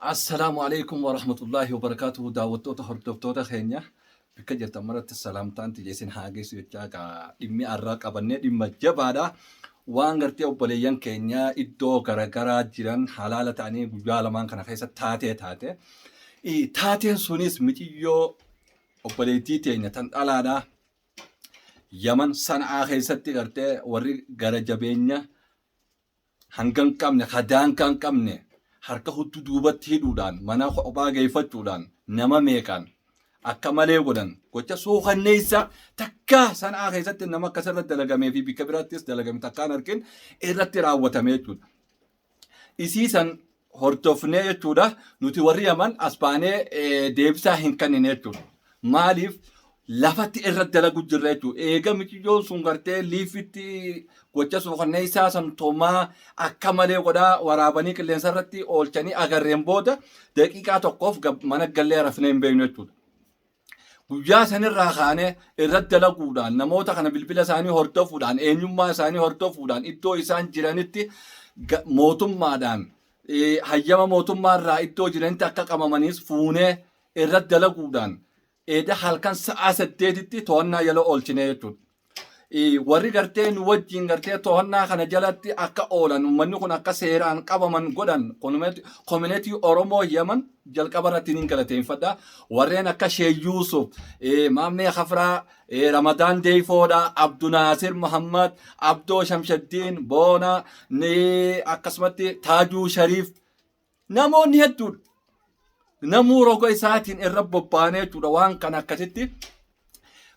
Assalaamu alaikum warahmatullaahi wabarakaatuhu. Daawwattoota, hordoftoota keenya bakka jirtan maratti salaamtaan tiyya isin haa geessu jechaa, gaa dhimmi arraa qabannee dhimma jabaadha. Waan gartee obboleeyyan keenya iddoo garagaraa jiran halaala ta'anii guyyaa lamaan kana keessa taatee taate. Taateen sunis miciyyoo obboleettii teenya tan dhalaadha. Yaman Sana'aa keessatti gartee warri gara jabeenya hanga hin qabne, ka daangaa hin qabne, harka hudduu duubatti hidhuudhaan mana kophaa geeffachuudhaan nama meeqaan akka malee godhan, gocha suukanneessa takka Sana'aa keessatti nama akkasirra dalagamee fi bikka biraattis dalagame takkaan argin irratti raawwatame jechuudha. Isii san hordofnee jechuudha, nuti warri Yaman as baanee deebisaa hin kennine jechuudha. Maaliif? Lafatti irra dalagu jirra jechuudha. Eega miciyyoon sun gartee liifitti gocha suukanneessaa san tomaa akka malee godhaa waraabanii qilleensa irratti oolchanii agarreen booda daqiiqaa tokkoof mana gallee rafnee hin beeknu jechuudha. Guyyaa sanirraa kaanee irratti dalaguudhaan, namoota kana bilbila isaanii hordofuudhaan, eenyummaa isaanii hordofuudhaan, iddoo isaan jiranitti mootummaadhaan hayyama mootummaarraa iddoo jiranitti akka qabamaniis fuunee irratti dalaguudhaan eeda halkan sa'aa 8tti to'annaa jala oolchinee jechuudha. Warri gartee nu wajjin gartee to'annaa kana jalatti akka oolan, uummanni kun akka seeraan qabaman godhan, kominetii Oromoo Yaman jalqaba irratti niin galateeffadha. Warreen akka Shee Yuusuf, Maammee Kafraa, Ramadaan Deefoodha, Abdunaasir Muhammad, Abdoo Shamshaddiin, Boona, akkasumatti Taajuu Shariif, namoonni hedduudha. Namuu roga isaatiin irra bobba'anii jechuudha waan kana akkasitti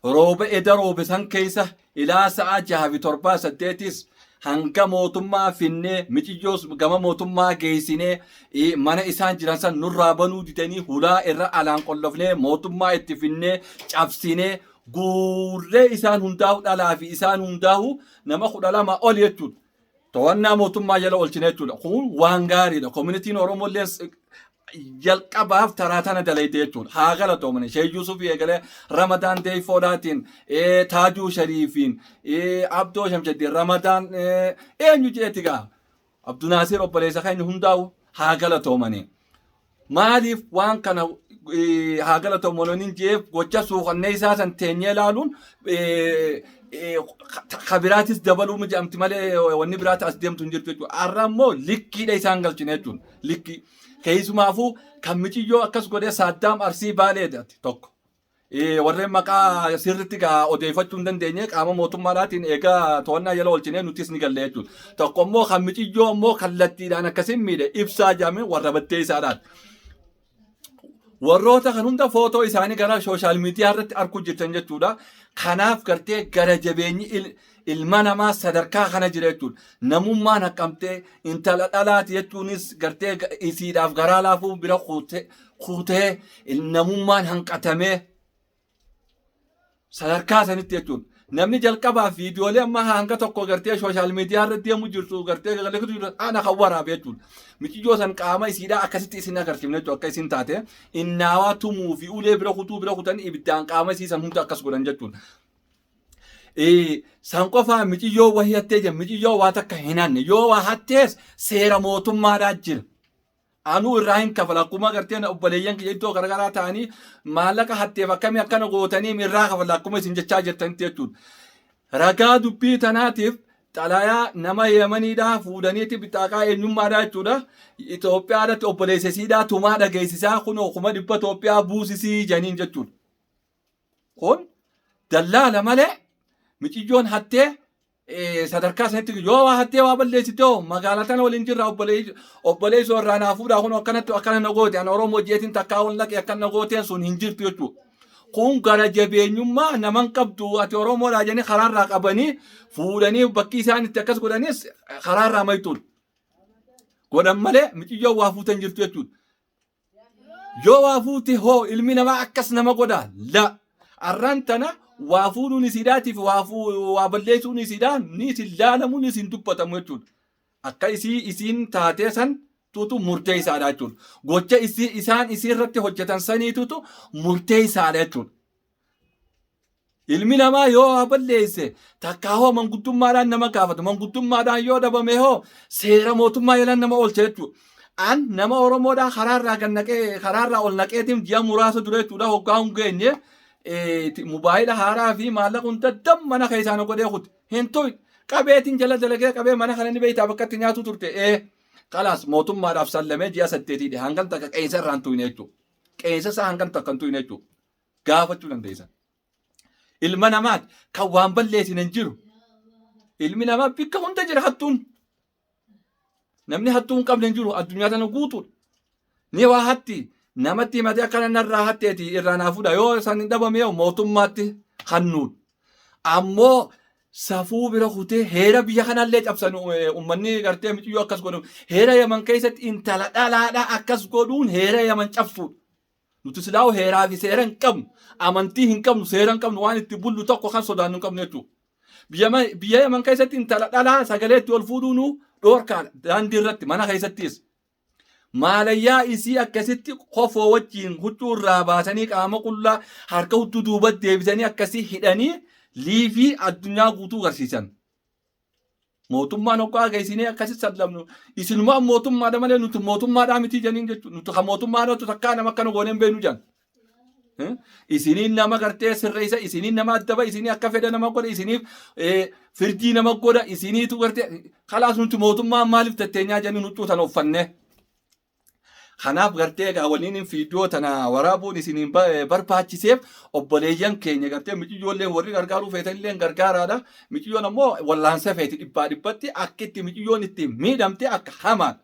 rooba eda roobe san keessa ilaa sa'a 6 fi 7 8s hanga mootummaa finnee, miciyyoos gama mootummaa geessinee, mana isaan jiran san nurraa banuu didanii hulaa irra alaan qollofnee, mootummaa itti finnee cabsinee guurree, isaan hundaa'u, dhalaa fi isaan hundaa'u nama 12 ol jechuudha. To'annaa mootummaa jala oolchine jechuudha. Kun waan gaariidha. Koominitiin Oromoo illee jalqabaaf taraa tana dalayte jechuudha. Haa galatoomani. Sheek Yuusuf eegalee Ramadaan Deefoodhaatiin, Taajuu Shariifiin, Abdoo Shamshaddiin, Ramadaan eenyu jeeti gaa. Abdunaasir obboleessa keenya hundaa'u haa galatoomani. Maaliif waan kana haa galatoomaniin jeef, gocha suukanneessaa san teenyee ilaaluun ka biraatis dabaluu jedhamti malee wanni biraati as deemtu hin jirtu jechuudha. Har'a immoo likkiidha isaan galchine jechuudha. Likkii. Keessumaafuu kan miciyyoo akkas godhee Saaddaam Arsii Baaleedha tokko. Warreen maqaa sirriitti gaa odeeffachuu hin dandeenye, qaama mootummaadhaatiin eegaa to'annaa jala oolchinee nutis ni galle jechuudha. Tokko immoo kan miciyyoo immoo kallattiidhaan akkasiin miidhe ibsaa jedhame warra battee isaadhaan. Warroota kan hunda footoo isaanii gara sooshaal miidiyaa irratti arguu jirtan jechuudha. Kanaaf gartee gara jabeenyi ilma namaa sadarkaa kana jira jechuudha. Namummaan haqqamtee intala dhalaati jechuunis gartee isiidhaaf garaa laafuu bira kuutee namummaan hanqatamee sadarkaa sanitti jechuudha. Namni jalqabaaf viidiyoolee amma hanga tokko gartee sooshaal miidiyaa irra deemu jirtu gartee galakitu jirtu ana kan waraabe jechuudha. Miciyyoo san qaama isiidhaa akkasitti isin agarsiifne jechuudha, akka isin taate innaawaa tumuu fi ulee bira kutuu bira kutan ibiddaan qaama isii san hunda akkas godhan jechuudha. San qofaa miciyyoo wahii hattee jira, miciyyoo waa takka hin hanne, yoo waa hattees seera mootummaadhaa jira. Anuu irraa hin kafala, akkuma garteen obboleeyyan kiyya iddoo garagaraa ta'anii maallaqa hatteef akkamii akkana gootanii irraa kafala akkuma isin jechaa jirtanitti jechuudha. Ragaa dubbii tanaatiif xalayaa nama Yemaniidhaa fuudhaniiti bixaaqaa eenyummaadhaa jechuudha. Itoophiyaadhatti obboleessa isiidhaa tumaa dhageessisaa kunoo 100,000 Itoophiyaa buusisii janiin jechuudha. Kun dallaala malee miciyyoon hattee sadarkaa sanitti yoo waa hattee waa balleessite hoo, magaalaa tana waliin jirra, obboleessoo irraa naa fuudhaa, kun akkanatti akkana na goote, ana Oromoo jeetiin takkaa ol naqe akkana na gooteen sun hin jirtu jechuudha. Kun gara jabeenyummaa naman qabdu, ati Oromoodhaa jedhanii karaarraa qabanii fuudhanii bakki isaan itti akkas godhanis karaarraa maytuun godhan malee miciyyoon waa fuutan jirtu jechuudha. Yoo waa fuute hoo ilmi namaa akkas nama godha? La. Arraan tana waa fuudhuun isiidhaatiif waa balleessuun isiidhaa ni isin laalamu, ni isin dubbatamu jechuudha. Akka isii isiin taatee san tuutu murteessaadha jechuudha. Gocha isii isaan isii irratti hojjetan saniitutu murteessaadha jechuudha. Ilmi namaa yoo waa balleesse takkaa hoo manguddummaadhaan nama gaafata. Manguddummaadhaan yoo dhabame hoo seera mootummaa jalaan nama oolcha jechuudha. An nama Oromoodhaa karaarraa gad naqee karaarraa ol naqeetiin ji'a muraasa dura jechuudha hoggaa hin geenye mobaayila haaraa fi maallaqa hunda dam mana keessaa na godhee kute. Hin tuqne. Qabeetiin jala dalagee qabee mana kana ni beektaa bakka itti nyaatu turte. Ee kalaas mootummaadhaaf sallamee ji'a saddeetiidha. Hangam takka qeensa irraa hin tuqne jechuudha. Qeensa isaa hangam takka hin tuqne jechuudha. Gaafachuu dandeessan. Ilma namaati kan waan balleessine hin jiru. Ilmi namaa bikka hunda jira hattuun. Namni hattuu hin qabne hin jiru addunyaa tana guutuudha. Ni waa hatti namatti himatee akkana narraa hatteeti irraa naa fuudha yoo isaan hin dhabame mootummaatti hannuudha. Ammoo safuu bira kutee heera biyya kanallee cabsan uummanni gartee miciyyoo akkas godhu heera Yaman keessatti intala dhalaadhaa akkas godhuun heera Yaman cabsuudha. Nuti silaa'u heeraa fi seera hin qabnu, amantii hin qabnu, seera hin qabnu, waan itti bullu tokko kan sodaannu hin qabnu jechuudha. Biyya Yaman keessatti intala dhalaa sagalee itti ol fuudhuun dhoorkaadha. Daandii irratti mana keessattis. Maalayyaa isii akkasitti kofoo wajjin huccuu irraa baasanii qaama qullaa harka hudduu duuba deebisanii akkasii hidhanii liifii addunyaa guutuu garsiisan. Mootummaan hoggaa geessinee akkasitti sallamnu isinumaa mootummaadha malee nuti mootummaadhaa miti janiin jechuudha. Nuti kan mootummaadhaatu takkaa nama akkana goonee hin beeknu jan. Isiniin nama gartee sirreessa, isiniin nama addaba, isinii akka fedha nama godha, isiniif firdii nama godha, isiniitu gartee kalaas nuti mootummaan maaliif tatteenyaa janiin huccuu tana uffannee. Kanaaf gartee egaa waliin viidiyoo tana waraabuun isiniin barbaachiseef obboleeyyan keenya gartee miciyyoolleen warri gargaaruu feetanillee gargaaraadha. Miciyyoon ammoo wallaansa feeti dhibbaa dhibbatti akka itti miciyyoon itti miidhamte akka hamaadha.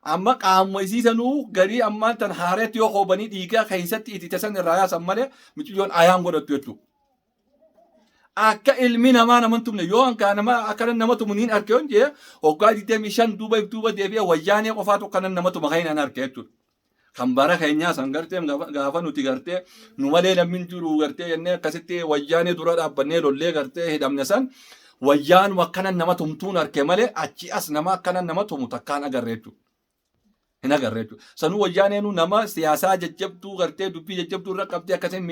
Amma qaamuma isii sanuu garii ammaan tan haareetti yoo koobanii dhiigaa keessatti itite san irraa yaasan malee miciyyoon ayaan godhattu jechuudha. Akka ilmi namaa nama hin tumne yoo hankaa nama akkana nama tumu niin arke yoon jee waggaa 25 duuba if duuba deebi'ee wayyaanee qofaatu akkana nama tuma kan hin arke jechuudha. Kan bara keenyaa san gartee gaafa nuti gartee nu malee namni hin jiru gartee jennee akkasitti wayyaanee dura dhaabbannee lollee gartee hidhamne san wayyaanuma akkana nama tumtuun arke malee achi as nama akkana nama tumu takkaan agarre jechuudha. Hin agarre jechuudha. Sanuu wayyaaneenuu nama siyaasaa jajjabduu gartee dubbii jajjabduu irra qabdee akkasiin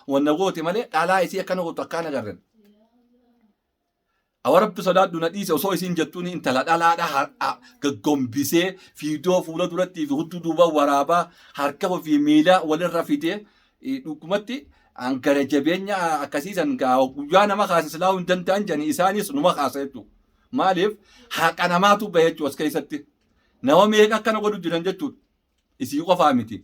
wanna goote malee dhalaa isii akkana gootu akkaan agarren. Awa rabbi sodaadhu na dhiise osoo isiin jettuun intala dhalaadha gaggombisee fiidoo fuula durattii fi hudduu duuba waraabaa harka fi miila walirra fidee dhugumatti gara jabeenya akkasiisan guyyaa nama kaase silaa hin danda'an jedhanii isaanis numa kaasa jechuudha. Maaliif haqa namaatu bahe jechuudha as keessatti. Nama meeqa akkana godhu jiran jechuudha. Isii qofaa miti.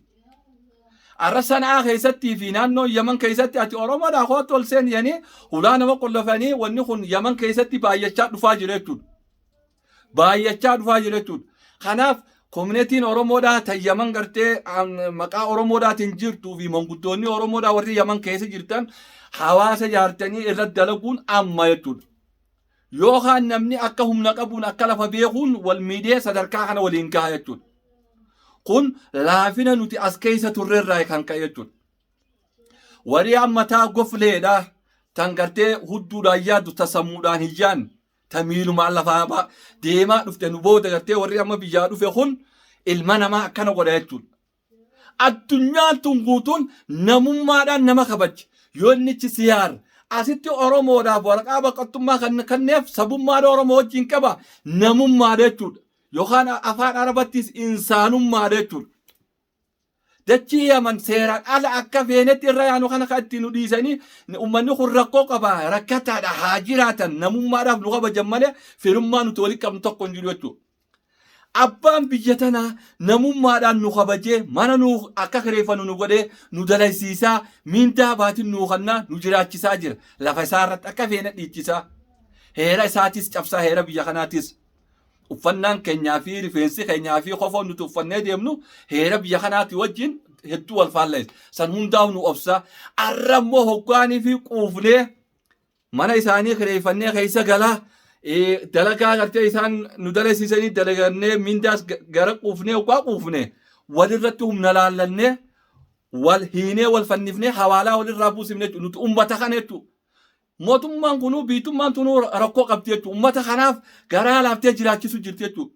Arra Sana'aa keessattii fi naannoo Yaman keessatti ati Oromoodhaa kootti ol seen jedhanii hulaa nama qollofanii wanni kun Yaman keessatti baay'achaa dhufaa jira jechuudha. Baay'achaa dhufaa jira jechuudha. Kanaaf koominitiin Oromoodhaa tan Yaman gartee maqaa Oromoodhaatiin jirtuu fi manguddoonni Oromoodhaa warri Yaman keessa jirtan hawaasa jaartanii irratti dalaguun amma jechuudha. Yookaan namni akka humna qabuun akka lafa beekuun wal miidhee sadarkaa kana waliin gaha jechuudha. Kun laafina nuti as keessa turrerraa kan ka'e jechuudha. Warri ammataa gofleedha tan gartee hudduudhaan yaaddu ta sammuudhaan hin yaadne ta miilumaan lafaa deemaa dhufte nu booda gartee warri amma biyyaa dhufe kun ilma namaa akkana godha jechuudha. Addunyaan tun guutuun namummaadhaan nama kabajji. Yoo innichi siyaar asitti Oromoodhaaf waraqaa baqattummaa kan kenneef sabummaadha Oromoo wajjin qaba namummaadha jechuudha. Yookaan afaan Arabattis insaanummaadha jechuudha. Dachii Yaman seeraan ala akka feenetti irra yaanu kana kan itti nu dhiisanii uummanni kun rakkoo qaba rakkataadha haa jiraatan namummaadhaaf nu kabajan malee firummaa nuti walitti qabnu tokko hin jiru jechuudha. Abbaan biyya tanaa namummaadhaan nu kabajee mana nu akka kireeffannu nu godhee nu dalaysiisaa miindaa baatiin nuu kannaa nu jiraachisaa jira. Lafa isaa irratti akka feene dhiichisaa. Heera isaatis cabsaa heera biyya kanaatis. Uffannaan keenyaa fi rifeensi keenyaa fi kofoon nuti uffannee deemnu heera biyya kanaati wajjin hedduu wal faalleessa. San hundaaf nu obsa. Arra immoo hoggaanii fi quufnee mana isaanii kireeffannee keessa galaa dalagaa gartee isaan nu dalasiisanii dalagannee mindaas gara quufnee hoggaa quufne walirratti humna laallannee wal hiinee wal fannifnee hawaalaa walirraa buusifne jechuudha. Nuti ummata kana jechuudha. Mootummaan kunuu biitummaan tunuu rakkoo qabdi jechuudha. Ummata kanaaf garaa laaftee jiraachisu jirti jechuudha.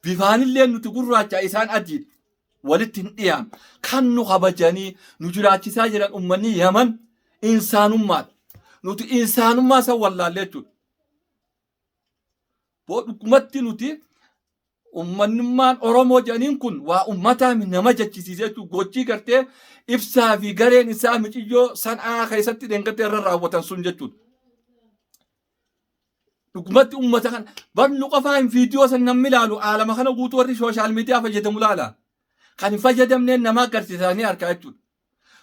Bifaanillee nuti gurraacha isaan adiidha. Walitti hin dhiyaannu. Kan nu kabajanii nu jiraachisaa jiran ummanni Yaman insaanummaadha. Nuti insaanummaa san wallaalle jechuudha. Boo dhugumatti nuti Ummannummaan Oromoo jedhaniin kun waa ummataa nama jechisiise jechuudha. Gochii gartee ibsaa fi gareen isaa miciyyoo san'aa keessatti dheengattee irra raawwatan sun jechuudha. Dhugumatti ummata kana bar nu qofaa hin viidiyoo san namni ilaalu aalama kana guutuu warri sooshaal miidiyaa fayyadamu laala. Kan hin fayyadamneen nama agarsiisanii harkaa jechuudha.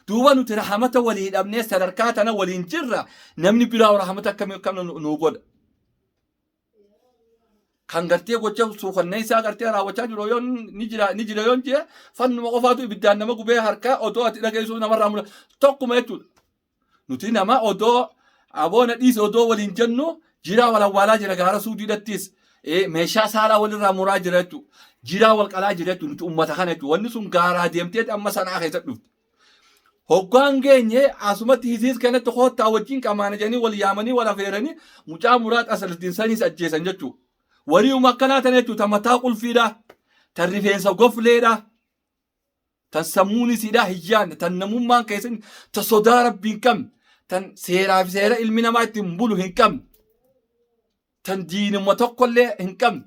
Duuba nuti rahamata walii dhabnee sadarkaa tana waliin jirra namni biraa rahamata akkamii akkam nu godha. Kan gartee gocha suukanneessaa gartee raawwachaa jiru yoon ni jira ni jira yoon jee fannuma qofaatu ibiddaan nama gubee harka odoo ati dhageessuu namarraa mul'ata tokkuma jechuudha. Nuti nama odoo aboona dhiise odoo waliin jennu jiraa wal awwaalaa jira gaara suudiidhattis meeshaa saalaa walirraa muraa jira jechuudha. Jiraa wal qalaa jira jechuudha nuti uummata kana jechuudha. Wanni sun gaaraa deemtee amma sanaa keessa dhufte. Hoggaan geenye asumatti hisiis kanatti koottaa wajjin qamaana jedhanii wal yaamanii wal afeeranii mucaa muraad asaldiin saniis ajjeesan jechuudha. Wariuma akkanaa tana jechuudha ta mataa qulfiidha, ta rifeensa gofleedha, tan sammuun isiidha hin yaadne, tan namummaan keessa ta sodaa rabbii hin qabne, tan seeraa fi seera ilmi namaa ittiin bulu hin qabne, tan diinuma tokkollee hin qabne.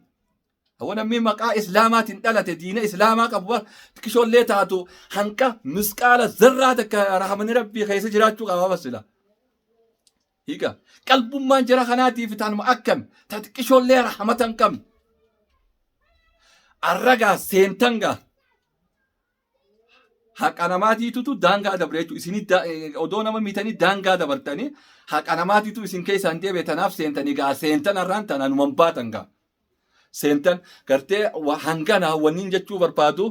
Hawwa namni maqaa islaamaatiin dhalate diina islaamaa qabu bar xiqqishoollee taatu hanqa misqaala zarraa takka rahamani rabbii keessa jiraachuu qaba basila. Hiika qalbummaan jara kanaatiif taanuma akkam ta xiqqishoollee rahamata hin qabne. Arragaa seentangaa Haqa namaatiitutu daangaa dabre jechuudha. Isin odoo nama miitanii daangaa dabartanii haqa namaatiitu isin keessaan deebi'e tanaaf seentanii gaa seentan har'aan tana numan baatan gaa. Seentan gartee hangana wanniin jechuu barbaadu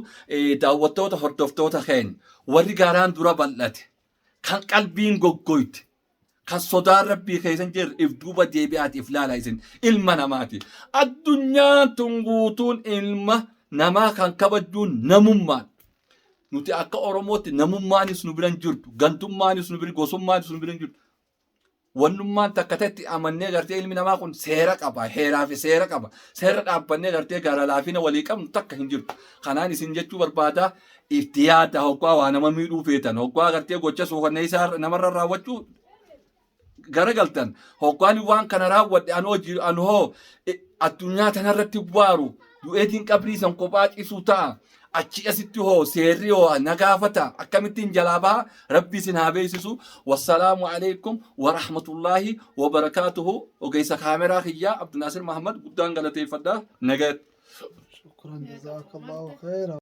daawwattoota hordoftoota keenya warri garaan dura bal'ate kan qalbiin goggoyte kan sodaan rabbii keessa hin jirre if duuba deebi'aati if laalaa isin ilma namaati. Addunyaan tun guutuun ilma namaa kan kabajjuun namummaan. Nuti akka Oromootti namummaanis nu bira hin jirtu, gantummaanis nu bira, gosummaanis nu bira hin jirtu. Wannummaan takka ta'etti amannee gartee ilmi namaa kun seera qaba, heeraa fi seera qaba. Seera dhaabbannee gartee gara laafina walii qabnu takka hin jirtu. Kanaan isin jechuu barbaada itti yaada hoggaa waa nama miidhuu feetan hoggaa gartee gocha suukanneessaa namarra raawwachuu garagaltan hoggaan waan kana raawwadhe anoo jiru anoo addunyaa tanarratti waaru du'eetiin qabrii san kophaa ciisuu ta'a achi asitti hoo seerri hoo na gaafata akkamittiin jalaa baha rabbi isin haa beeksisu wassalaamu alaikum warahmatullaahi wabarakaatuhu ogeessa kaameraa kiyyaa Abdinaasir Mahammad guddaan galateeffadha nagayatti. شكرا جزاك الله خيرا.